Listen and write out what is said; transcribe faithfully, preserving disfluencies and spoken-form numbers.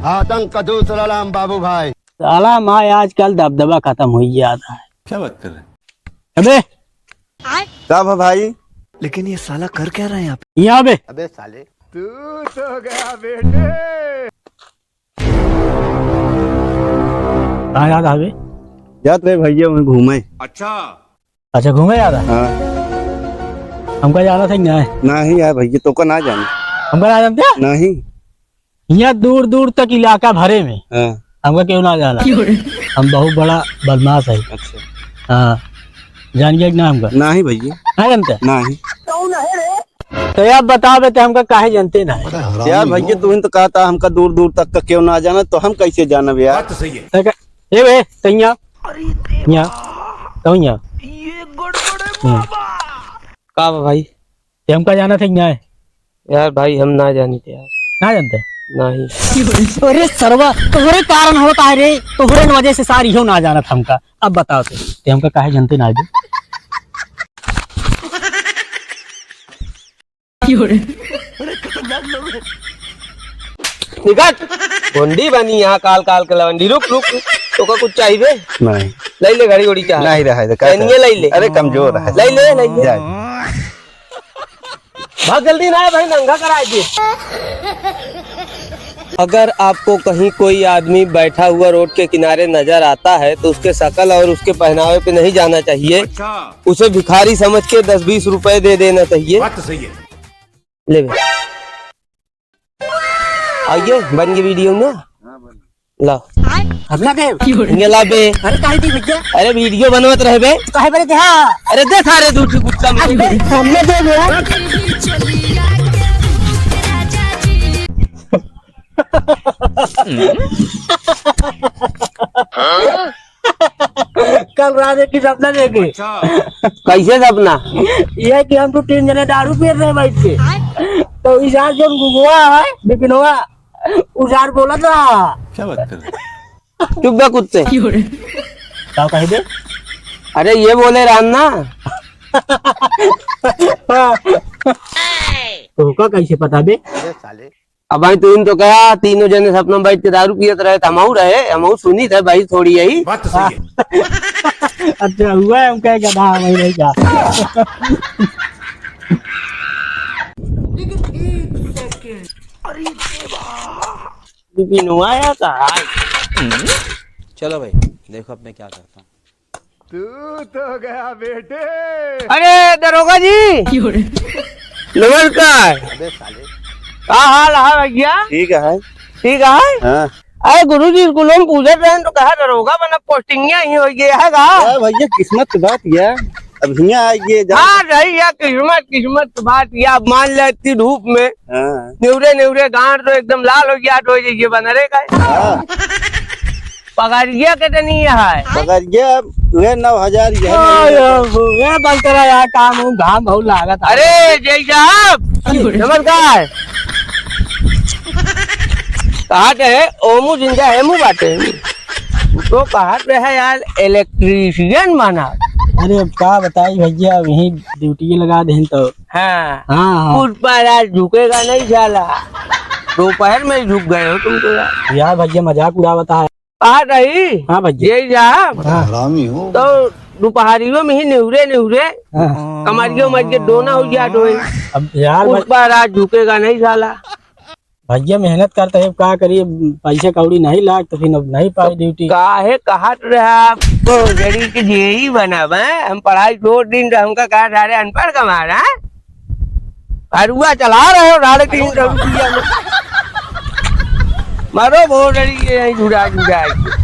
आतंक का दूसरा नाम बाबू भाई। साला माँ आजकल दबदबा खतम होइ जात है। क्या बात कर रहे हैं? अबे का भा भाई? लेकिन ये साला कर क्या रहा है यहाँ पे? यहाँ बे। अबे साले। तू तो गया बेटे। कहाँ जात हवे? जात रहे भैया, वहीं घूमे। अच्छा। अच्छा, घूमे जात है? हाँ। हमका जाना था कि नहीं? नहीं यार भैया, तोका ना जाना। हमका ना जानते? नहीं। यहाँ दूर दूर तक इलाका भरे में हाँ। हमका केहू ना जाना। हम बहुत बड़ा बदमाश है। अच्छा। हाँ। जान गया कि ना हमका? नहीं भैया। ना जानते? नहीं। तो यार बतावे तो हमका काहे जानते ना है? यार भैया, तू ही तो कहता हमका दूर दूर तक का केहू ना जाना, तो हम कैसे जानब यार? बात तो सही है। तो का-, ए बे, तैया, या, तैया। हम्म। का बा भाई? ये हमका जाना था कि ना है? यार भाई, हम ना जानी थे यार। ना जानते? नहीं। अरे सरवा, तोहरे कारण होता है रे, तोहरे वजह से सारी हो ना जानत हमका। अब बताओ तो, ते हमका काहे जानते ना है बे? निकट। गोंडी बनी यहाँ काल काल के लवंडी। रुक, रुक, रुक। तोका कुछ चाहिए? नहीं। ले ले घड़ी उड़ी चाहे। नहीं रहा है, तो का पहनिए करें? ले ले। अरे कमजोर है। ले ले, ले ले। जा। बहुत जल्दी ना है भाई, नंगा करा दे। अगर आपको कहीं कोई आदमी बैठा हुआ रोड के किनारे नजर आता है तो उसके शकल और उसके पहनावे पे नहीं जाना चाहिए। अच्छा। उसे भिखारी समझ के दस बीस रुपए दे देना चाहिए। बात तो सही है। ले बे। आइए, बन गई वीडियो ना? हाँ, बन गई। ला। अपना दे। इनके ला बे। अरे, काहे दी भैया? अरे, वीडियो बनवत रहे बे। काहे बरे दे, हाँ? अरे, दे सारे दूध की गुटखा में। अरे, सामने दे बे। कल रात एक ही सपना देखे। अच्छा। कैसे सपना? ये कि हम तो तीन जने दारू पियत रहे बैठ के। तो इस यार जो गुगुआ है, बिपिनवा, उ यार बोलत रहा। क्या बात कर रहे? चुप बे कुत्ते। का कह दे? अरे ये बोले रहन ना। तोहका कैसे पता बे? अरे साले। अब भाई, तू तो कहा, तीनों जने सपना में बैठ के दारू पियत रहे, तो हमहू रहे, हमहू सुनी थे भाई, थोड़ी यही। बात तो सही है। अच्छा, हुआ है, हम कहे गधा, वही नहीं क्या? लेकिन एक सेकंड, अरे देवा। बिपिनवा आया था। चलो भाई, देखो अब मैं क्या करता हूँ। तू तो गया बेटे। अरे दरोगा जी। क्यों रे? नमस्कार। अबे साले। का हाल है भैया? ठीक है। ठीक है? हाँ। अरे गुरुजी, स्कूलों में पूछत रहे तो कहा दरोगा बना, पोस्टिंग ही हो गया है का? हाँ भैया, किस्मत की बात या। अब हियाँ आ गए, जा। हाँ, रही या किस्मत, किस्मत की बात या। अब मान ले इतनी धूप में, हाँ। नेवरे, नेवरे गांड तो एकदम लाल हो गया, तो ये बनरे का है। हाँ। पगरिया कितनी है? पगरिया वे नौ हजार ही है। हाँ, यार, वो, वे बंद करा यार, काम उम, घाम बहुत लागत है। अरे, जय साहब, नमस्कार। कहाँ के है? ओमू जिंदा है, मू बाटे। तो कहाँ पे है यार, electrician बना? अरे, अब का बताई भैया, अब यहीं ड्यूटी लगा देन तो। हाँ। हाँ, हाँ। पुष्पा राज झुकेगा नहीं साला। दोपहर में ही झुक गए हो तुम तो यार। यार भैया, मजाक उड़ावता है। आ रही? हाँ भैया। यही जा। हाँ। हरामी हो। तो दोपहरियों में ही निहुरे निहुरे हाँ। कमरियों मर के दोना हो गया तो अब यार भाई पुष्पा राज झुकेगा नहीं साला। भैया मेहनत करता है, का करी, पैसे कौड़ी नहीं लाग तो फिर अब नहीं पाई ड्यूटी। काहे कहत रहा आपको जड़ी के जेई बनब, हैं? हम पढ़ाई छोड़ दिन तो हमका कहा सारे अनपढ़ कमा रहा है। अरुआ चला रहे हो साढ़े तीन सौ रुपया में। मारो भोसड़ी के यहीं झुरा झुरा के।